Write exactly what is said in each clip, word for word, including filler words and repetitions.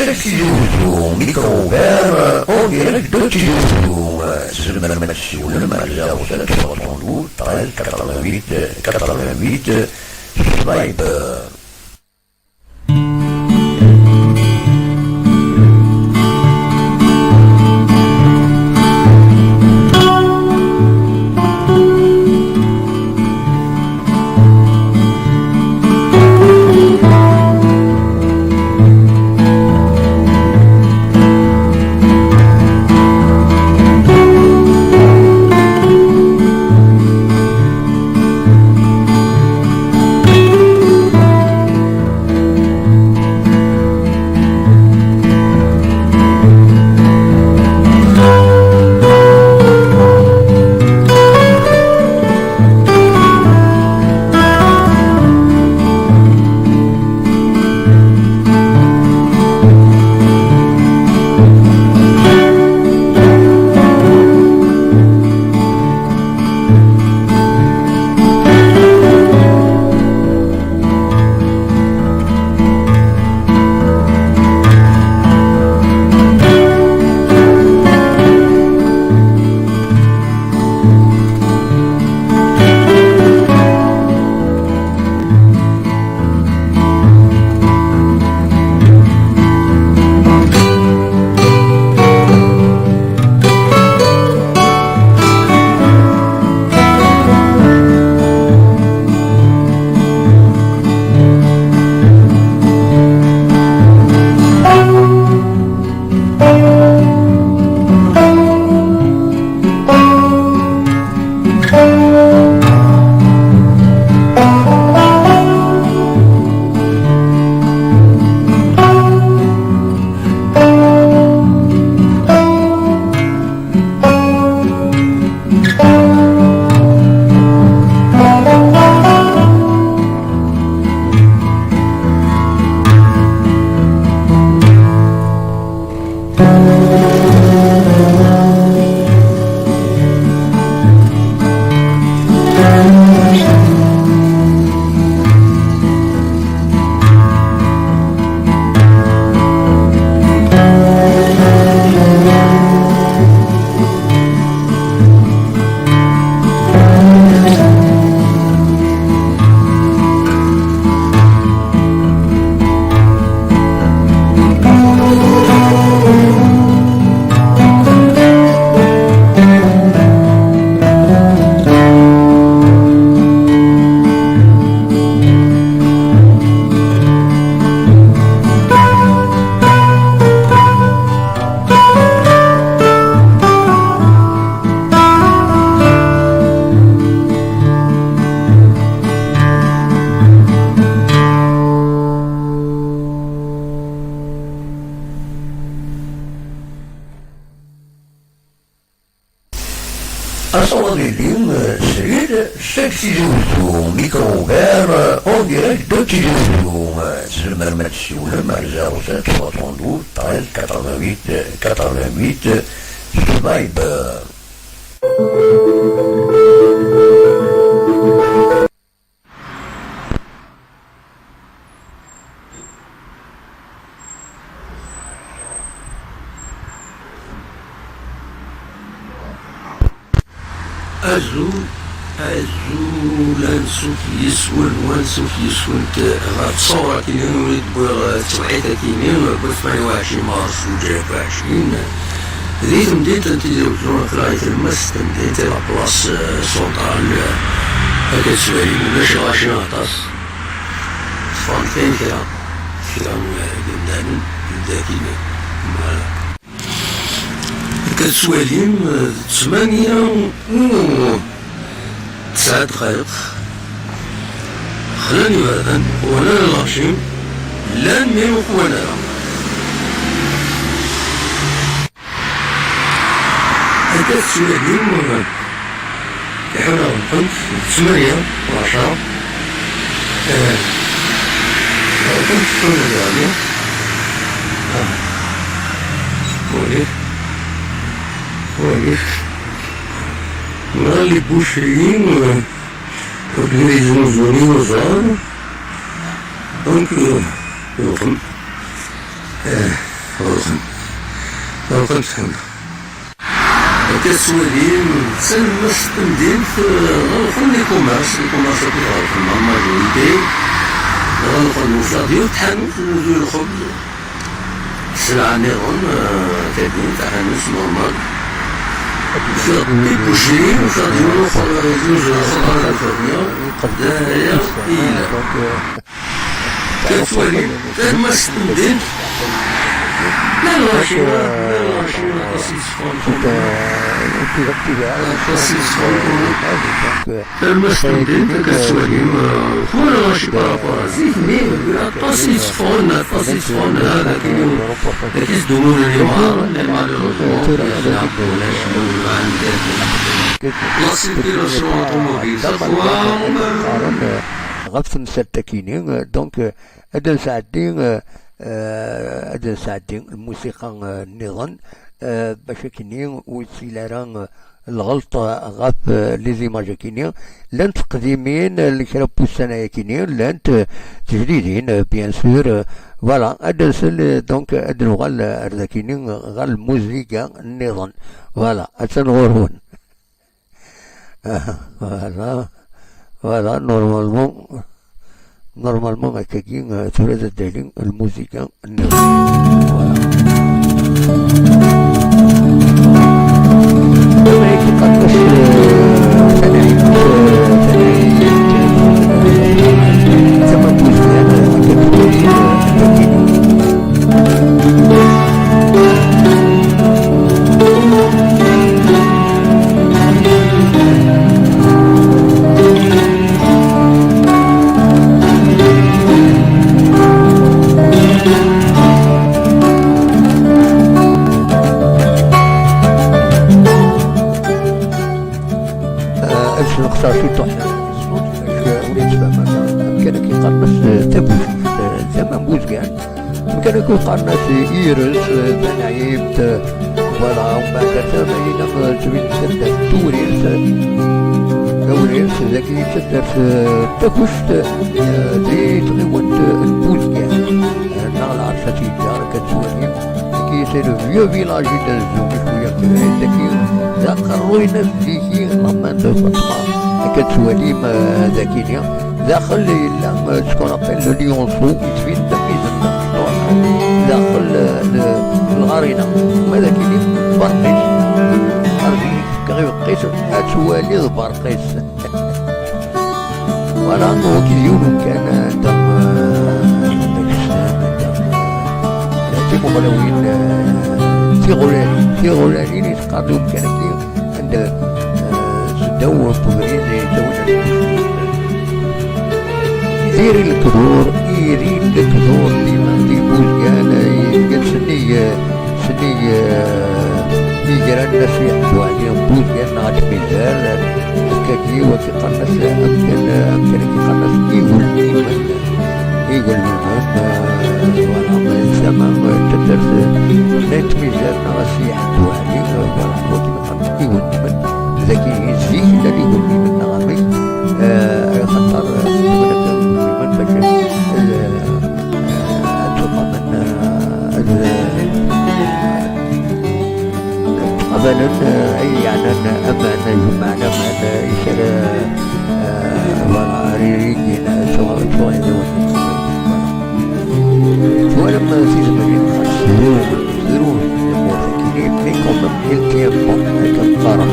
Tizi Wezzu, micro ouvert, en direct de Tizi Wezzu. Tzemrem ad tessiwlem ar zéro sept soixante-douze treize quatre-vingt-huit quatre-vingt-huit sur Viber. Asawaḍ-nni, eh, srid, seg Tizi Wezzu, micro ouvert, eh, en direct de Tizi Wezzu. Eh, tzemrem ad tessiwlem ar zéro sept soixante-douze treize quatre-vingt-huit quatre-vingt-huit sur Viber. Azul, azul, ansuf yes-wen, wansuf yes-went ɣer tṣawra-kini i d-wwiɣ, eh, d tewḥidt-akini n tmanya u ɛecrin ɣer zuǧ alaf u ɛecrin. Di temdint n Tizi Wezzu, aql-aɣ di tlemmast n temdint, di la place, eh, centrale, eh, akka tettwalim, ulac lɣaci aṭas. Ffɣen kan kra, kra n yemdanen, yemdanen. Voilà. Akka tettwalim, eh, d ttmanya u tesɛa dqayeq. Xlan iberdan, walan lɣaci, llan mi ur qwan ara. Akka tettwalim, iḥuna ɣelqent d ttmanya, ɛecra. Eh, ɣelqent ttmanya. Ah. Wali. Wali. Nɣelli bucri, eh, ur d-yuri znuzu n yiwezɣan. Donc, eh, iruḥen. Eh, Ɣur-sen. Ɣur-sen. Akka tettwalim, d talemmast n temdint, eh, ɣer lxen les commerces, les commerces akk ɣer lxen, la majorité, ɣer lxen, ufiɣ-d yiwet tḥanut n uzu lxebz, sselɛa nniḍen, eh, tagi, taḥanut normal. Ufiɣ-d les boucheries, ufiɣ-d yiwen uxer, eh, uzu lxebz, eh, d aya i yellan. Tettwalim, talemmast n temdint. La lɣaci, la lɣaci, aṭas i yessefɣen. Aṭas i yessefɣen. Talemmast n temdint, akka tettwalim, euh, ur lɣaci par rapport à zik, mais aṭas i yessefɣen, aṭas i yessefɣen, hada kini, dagi s-d-umnen imɣaren, les malheureux, ulac, ulac, ulac. La circulation automobile, ça, ɣef temsalt-akini, donc, euh, ad nesɛeddi, euh, euh, ad nesɛeddi lmusiqa, euh, nniḍen, euh, bac akkenni ur yettili ara, euh, lɣelṭ ɣef, euh, les images akkenni. Llant teqdimin, euh, kra n wussan-akkenni, llant, euh, tejdidin, euh, bien sûr, euh, voilà, ad nsel, euh, donc, ad nuɣal, euh, ar dakkenni, euh, ɣer lmuziga nniḍen. Voilà, attan ɣur-wen. Voilà, voilà, normalement, normalement, akkagi, euh, tura d addali, lmuziga, nniḍen. Voilà. Dama i k-iqerrec, euh, tanɛimt, euh, tanɛimt, euh, tama n wezlan, euh, akkagi, euh, akkagi. Ah, ad sneqseɣ ciṭuḥ. Ur yettfaham ara. Amkan-agi qqaren-as, eh, tabucict, eh, tama n Buzgan. Amkan-agi qqaren-as Ires, eh, Tanɛimt, eh, voilà, umbeɛd ar tama-ina, eh, tettbin taddart Tewrirt, eh, Tewrirt, dagi taddart, eh, Takect, eh, di tɣiwant, eh, n Buzgan. Eh, neɣ lɛerc ad t-yeǧǧar, akka tettwalim. Dagi, c'est le vieux village de Zouk, cwiya kan, dagi, d aqerruy n Ziki, la main de Fatma. Akka tettwalim, euh, dagini. Daxel yella, euh, ce qu'on appelle le lionceau, yettbin-d am izen n lmecṭuḥ. Daxel, euh, n, n lɣar-ina. Ma dagini, berqis. Ar zik, fkeɣ ibeqqis, ad twaliḍ berqis. Voilà, donc yiwen umkan anda, euh, anda kecmen, anda, euh, timuɣlawin, euh, tiɣulalin, tiɣulalin i teqqar di umkan-agi, anda, euh, seddaw n ubrid yettawin. Diri lekdur, iri lekdur, dima di Buzgan, euh, yezga sennig, euh, Sennig, eh, igran n Asiḥ Buɛli n Buzgan neɣ At Mizar, akkagi, wagi qqaren-as amkan, amkan-agi qqaren-as Igelmimen. Igelmimen, eh, voilà, tama, eh, taddart, eh, n At Mizar neɣ Asiḥ Buɛli, eh, voilà, wagi qqaren-as Igelmimen. Dagi, zik, llan Igelmimen neɣ amek, eh, axaṭer, eh, Igelmimen bac, eh, ad ttwaqqamen, eh, ad, eh, ttqabalen, eh, ay yeɛnan aman, jemɛen aman, eh, i kra, eh, voilà, riri, eh, tuɣ-, tuɣ-, twalam, eh, tizemrin, xas zero, zero, tmurt-agi, mais quand même, il tient bon, akken qqaren.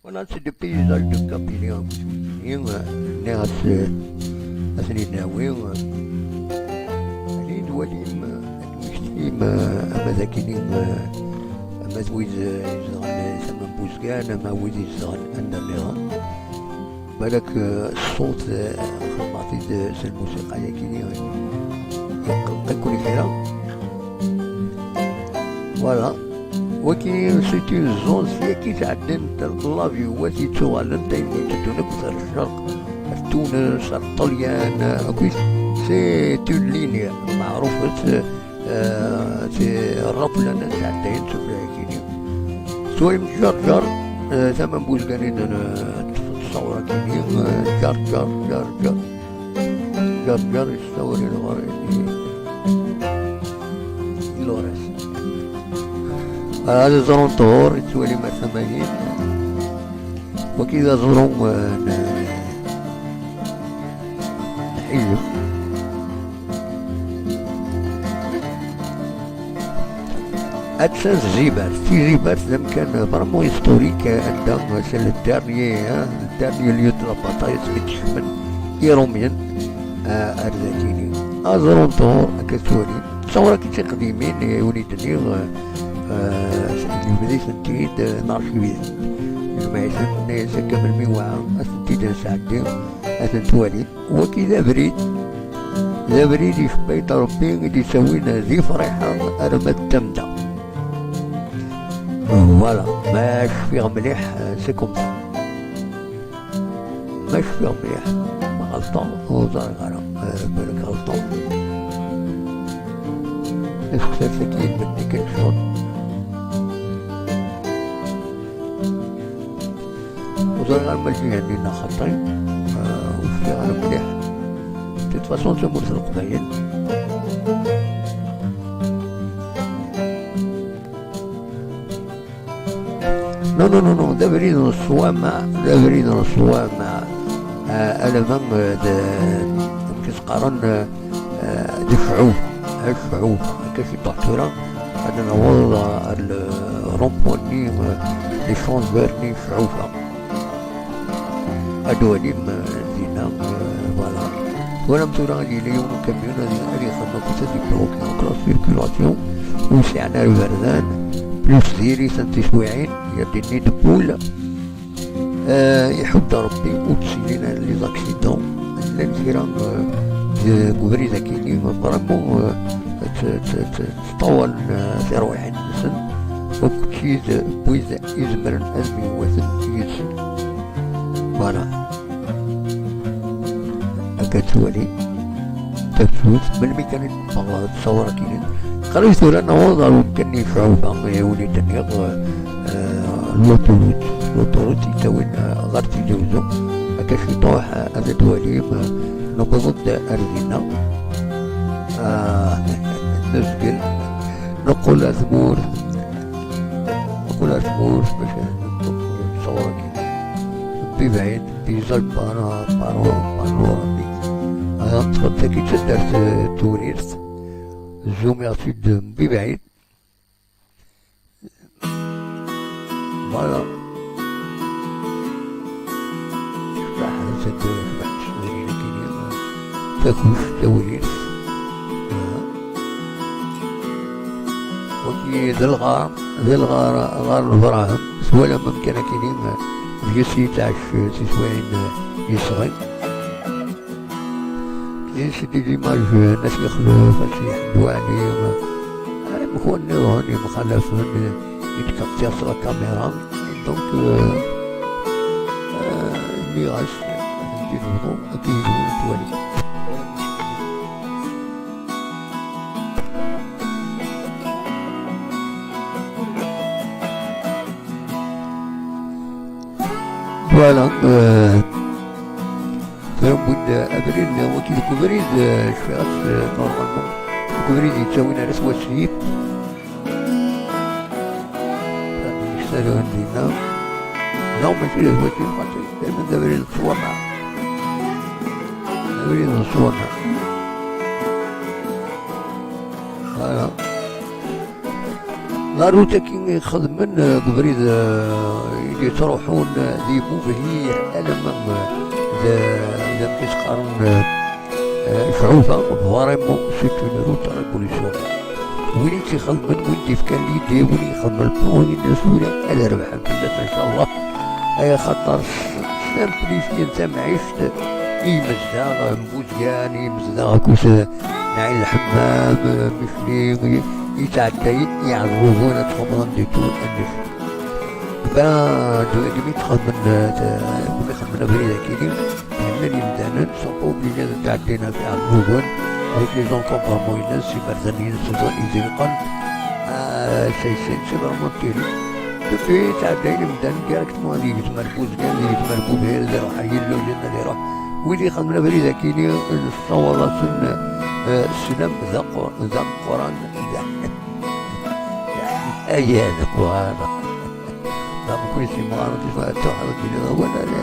Voilà, c'est des paysages de Kabylie, hein, vous souvenez, euh, nniɣ-as, euh, ad ten-id-nawi, euh, ad iyi-d-walim, euh, ad d-mmektim, euh, ama d akini, euh, ama d wid, euh, izedɣen, euh, tama n Buzgan, ama wid izedɣen anda nniḍen. Balak, euh, ṣṣut, euh, xedmeɣ-t-id, euh, s lmusiqa-yagi, euh, yeqq-, yeqqiken kra. Voilà. Wagi, c'est une zone, s yagi tɛeddan la viewat yettuɣalen, d ayen yetteddun akk ɣer ccerq, ɣer Tunes, ar Ṭṭalyan, akkit. C'est une ligne meɛrufet, euh, c'est rraplan ad sɛeddayen sufella-agi-nni. Tettwalim Ǧerǧer, euh, tama n Buzgan i d, euh, teṭṭef ṣṣawra-agi-nni, euh, Ǧerǧer, Ǧerǧer. Ǧerǧer yessawel i lɣar-, i, i lɣar-is. Ad iẓru n ṭhur, yettwali ma tamayin. Wagi d aẓru, eh, n, n Ḥijeb. Attan Tzibert. Tizibert d amkan vraiment historique, eh, anda, eh, c'est le dernier, hein, le dernier lieu de la bataille, asmi d-kecmen Irumyen, eh, ar dagini. Aẓru n ṭhur, akka tettwalim. Ttawra-k d tiqdimin, eh, win i d-nniɣ, eh, eh, yebda-tent-id, eh, n archivisme. Jemɛ-itent, nna-yas akka melmi wɛa, ad tent-id-nesɛeddi, ad tent-twali. Wagi d abrid, d abrid icebba-yi-d Rebbi i d-ittawin d ifriḥa arma d tamda. Voilà, ma cfiɣ mliḥ, eh, c'est comme ça. Ma cfiɣ mliḥ, ma ɣelṭeɣ, ur ẓriɣ ara. Eh, balak ɣelṭeɣ. Iseqsar-agi yelmed-nni kan ccɣel. Ur ẓriɣ ara ma lǧiha-nni neɣ xaṭi. Eh, ur cfiɣ ara mliḥ. De toute façon, d tamurt n Leqbayel. Non, non, non, non, d abrid n ṣṣwama, d abrid n ṣṣwama. Ah, alama, eh, d, amek i s-qqaren, eh, eh, d cɛuf, d cɛuf. Akka ciṭuḥ tura, ad naweḍ ar le rond-point-nni, eh, les Champs verts-nni, cɛufa. Ad walim, eh, dinna, eh, voilà. Twalam tura ad yili yiwen ukamyun ad, ad yexdem akk ad yebru akk la circulation, ur sɛan ara iberdan, plus diri-ten tiswiɛin, il y a des nids de poules. Eh, iḥudd Rebbi ur d-ttili ara les accidents. Llan kra, eh, deg ubrid-agi-nni, vraiment, eh, t-, t-, t-, ttṭawalen, eh, tirwiḥin-nsen, akked tid n wid izemren ad myewwaten yid-sen. Voilà. Akka ttwali. Tafsut, melmi kan i d-neffeɣ d ttawra-agi-nni. Qrib tura naweḍ ɣer umkan n yecɛuba, eh, win i d-nniɣ, eh, l'autoroute. L'autoroute yettawin, eh, ɣer Tizi Uzzu. Akka ciṭuḥ, eh, ad t-twalim, eh, newweḍ-d ar dinna. Ah, nezgel. Neqqel ar tmurt. Neqqel ar tmurt, bac ad nṭeq ttawra-agi. Mebɛid, paysage para-, para-, panoramique. Ad neṭṭef tagi d taddart, eh, Tewrirt. Zzumiɣ-tt-id mebɛid. Voilà. Cbaḥ, ad teddu, cbaḥ, cbaḥ, cbaḥ, Takuct, Tawrirt. Wagi d lɣar, d lɣar, ɣar n Lebrahim. Twalam amkan akini, deg-s yettɛac tiswiɛin yesɣi. Et c'est des images, euh, n At Yexlef, At Ḥmed Waɛli, euh, amek wa nniḍen yemxalafen, euh, i d-captiɣ s la caméra. Et donc, euh, euh, nniɣ-as, euh, ad nebḍu, ad iyi-twali. Voilà, euh, Tura wwin-d abrid-nni, wagi deg ubrid, eh, cfiɣ-as, eh, normalement, deg ubrid yettawin ar At Wasif. Yessaru dinna. Non, mačči d At Wasif, xaṭi, daymen d abrid n Ṣwama. Abrid n Ṣwama. Voilà. La route-agi i xedmen, eh, deg ubrid, eh, i d-yettruḥun, eh, di Mubhir, alamma, eh, d, d amek i s-qqaren, eh, eh, Cɛuba, vraiment, c'est une route révolutionnaire. Win i tt-ixedmen, win d-ifkan l'idée, win i ixedmen le plan, win i d-, tura ad rebḥen fell-as, inchallah. Ay, axaṭer s-, simplifier tamɛict i yimezdaɣ, eh, Buzgan, i yimezdaɣ akked, eh, Nɛin Lḥemmam, eh, Micli, i, i ttɛeddayen, yeɛẓugen ad xemḍen di tul annect. Ben, d-, degmi ttxemmen, eh, t-, degmi xemmen abrid akini, yani n yimdanen, sont pas obligés ad d-ɛeddin ɣef Iɛeẓẓugen, avec les encombres-nnes, iberdan-nnes iḍeyqen. Ah, c'est, c'est, c'est vraiment terrible. Depuis, ttɛeddayen imdanen directement ad yegzem ar Buzgan, ad yegzem ar Bubhir, ad iruḥ ar Yilluyen, ad iruḥ. Wid ixedmen abrid akini, nessawaḍ-asen, eh, sslam d aqu-, d ameqqran. Aya d aquran. Ḍam kuy simɣar di tuḥeḍ di awal ala.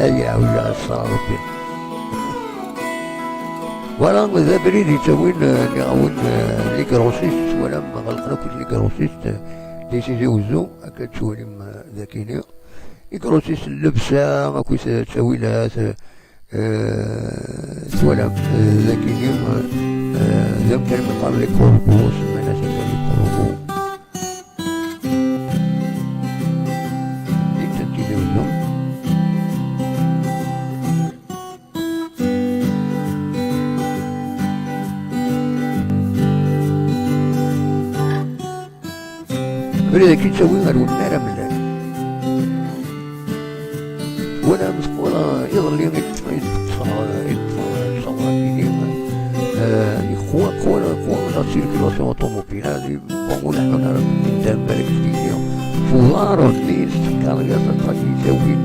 Aya, ula ass Rebbi. Voilà, d abrid yettawin, eh, nniɣ-awen, eh, les grossistes, twalam, ɣelqen akk les grossistes, eh, di Tizi Uzzu, akka tettwalim, eh, dagini. Les grossistes n llebsa, akkit ttawilat, eh, eh, twalam, eh, dagini, eh, d amkan meqqar les corbeaux, semman-as akka les corbeaux. Di tent-id-iwzun. Abrid-agi yettawi ɣer wennar amellal. Wala am tqura iḍelli i ṭṭ-, i ṭṭfeɣ, i ṭṭfeɣ, ṭṭfeɣ akini, eh, iqwa, qwa, qwa la circulation automobile, hadi, bon, ur leḥḥun ara medden balak s tigi. Tuḍar-nni s tkaryaẓ aṭas i ttawin,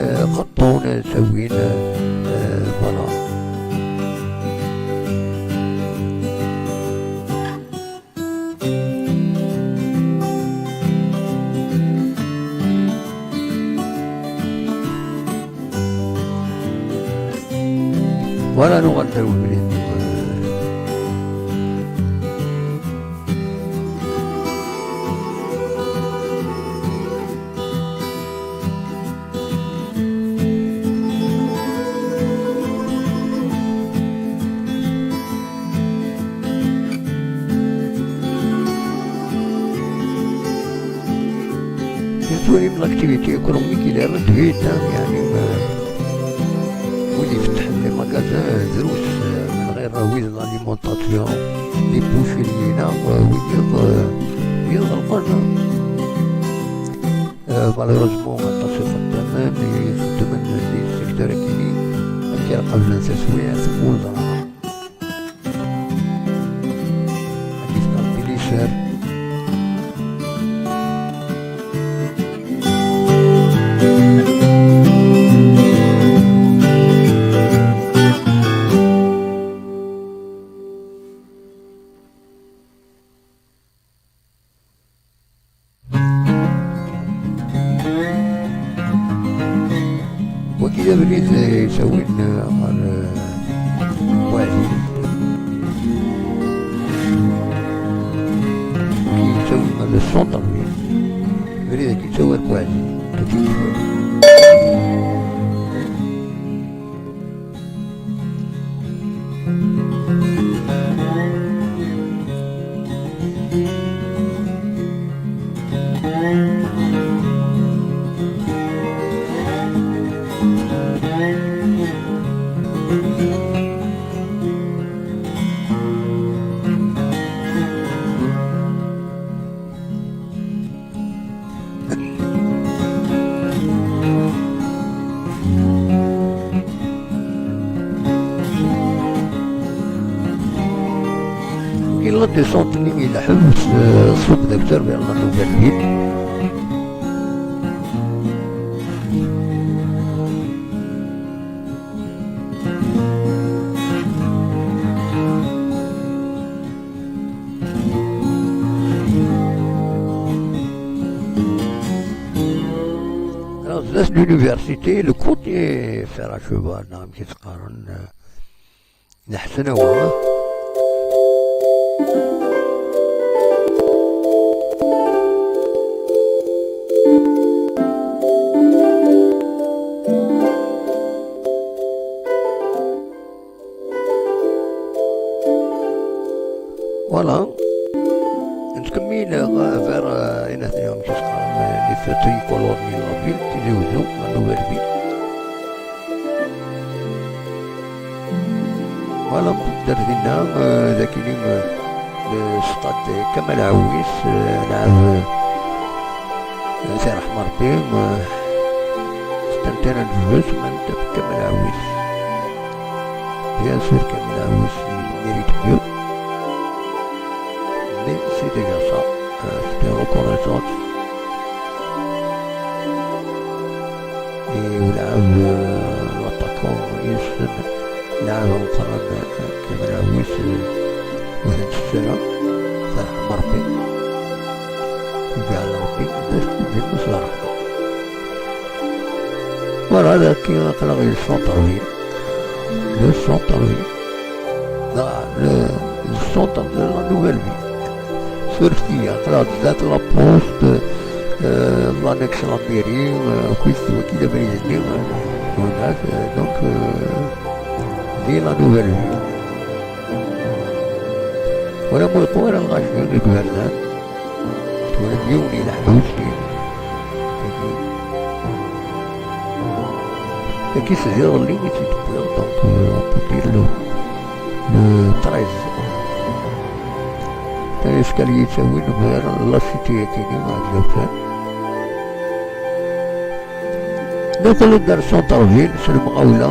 eh, qeṭṭun, ttawin, eh, eh, voilà. Voilà, nuɣal d awebrid. Tettwalim l'activité économique, il est réduite, hein, يعني, euh, wid ifettḥen les magasins, drus, euh, من غير wid l'alimentation, les boucheries, euh, wid, euh, wid ɣelqen, hein. Euh, malheureusement, aṭas ixeddamen i ixeddmen di secteur akini, amek ara qablen taswiɛt, ur ẓran. Ad yefk Rebbi liser. Wagi d abrid, eh, yettawin, eh, ɣer, eh, Buɛziz. Wagi yettawin ɣer le centre-ville. Abrid-agi yettawi ar Buɛziz. Yella descente-nni i lḥebs, eh, ṣṣub d akter vers la Nouvelle Ville. Alors, c'est l'université, le côté fer à cheval, neɣ amek i s-qqaren, eh, Neḥsen-awen. Voilà. Nettkemmil, euh, vers, euh, ayen aten-, amek i s-qqaren, euh, les feux tricolores n la ville, Tizi Uzzu, la nouvelle ville. Voilà, nedder dinna, euh, d akini, euh, euh, stade Kamal Aouis, euh, lɛeb, euh, si ṛṛeḥma Ṛebbi, euh, Tantana de Vos, même de Kamel Aouis. Bien sûr, Kamel Aouis, il mérite mieux. Mais c'est déjà ça. Euh, c'est une reconnaissance. Et là, euh, l'attaquant, il se, là, on prend, euh, Kamel Aouis, euh, وهاد السنة فرح مربي، يجعل ربي باش تجي المصلحة. Voilà, هذا كي قلنا غير السونتر فيل. لو سونتر فيل. لا، لو، لو سونتر دو لا نوفيل فيل. سورتي، قلنا ذات لا بوست، آه، لانكس لا ميري، آه، كويس وكيل بريزني، آه، هناك، آه، دونك، آه، دي لا نوفيل فيل. ولا مو يقول الغاشي اللي قبلنا. ولا ميوني الحوش. Qui se dit en ligne, tu peux donc, euh, on peut dire le, le treize. T'as l'escalier, c'est oui, vers la cité qui est là, je fais. Donc, on est dans le centre-ville, c'est le Maoula.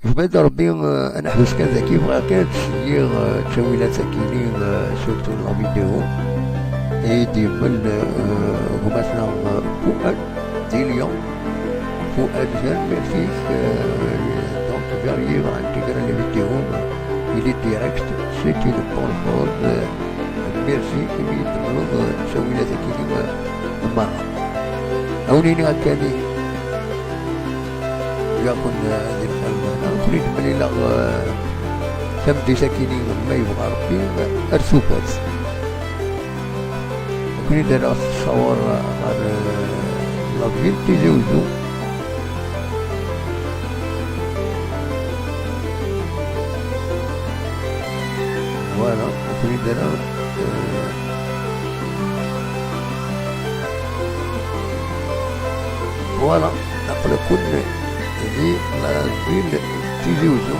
Jbed Rebbi, euh, ad neḥbes kan daki, bɣiɣ kan ad d-sliɣ, euh, ttawilat akini, euh, surtout la vidéo. Et di mel, euh, gma-tneɣ, euh, Fouad, di Lyon. Fouad, tanemmirt-ik, euh, donc, vers yir intégrer les vidéos, euh, il est direct, c'est une bonne chose, euh, merci, imi tḥemmleḍ, euh, ttawilat akini, euh, merra. Awen-iniɣ akkani. Ilaq ad nefhem lmeɛna. Nekkni d-mlileɣ, eh, tameddit-akini, ma yebɣa Rebbi, ar tufat. Nekkni d-rreɣ ttṣawer ɣer, eh, la ville Tizi Uzzu. Voilà, nekkni d-rreɣ, eh, Voilà, aql-aken di la ville Tizi Uzzu.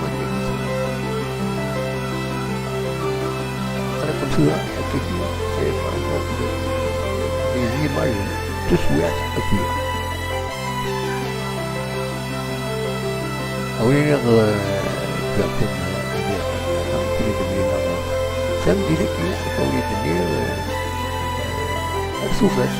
Aql-aken tura, aql-aken, c'est vraiment des images de taswiɛt akk. Awi-aɣ, eh, ǧǧiɣ-ken, eh, aql-i d-nniɣ, eh, tameddit-agi, awi-d-nniɣ, eh, ar tufat.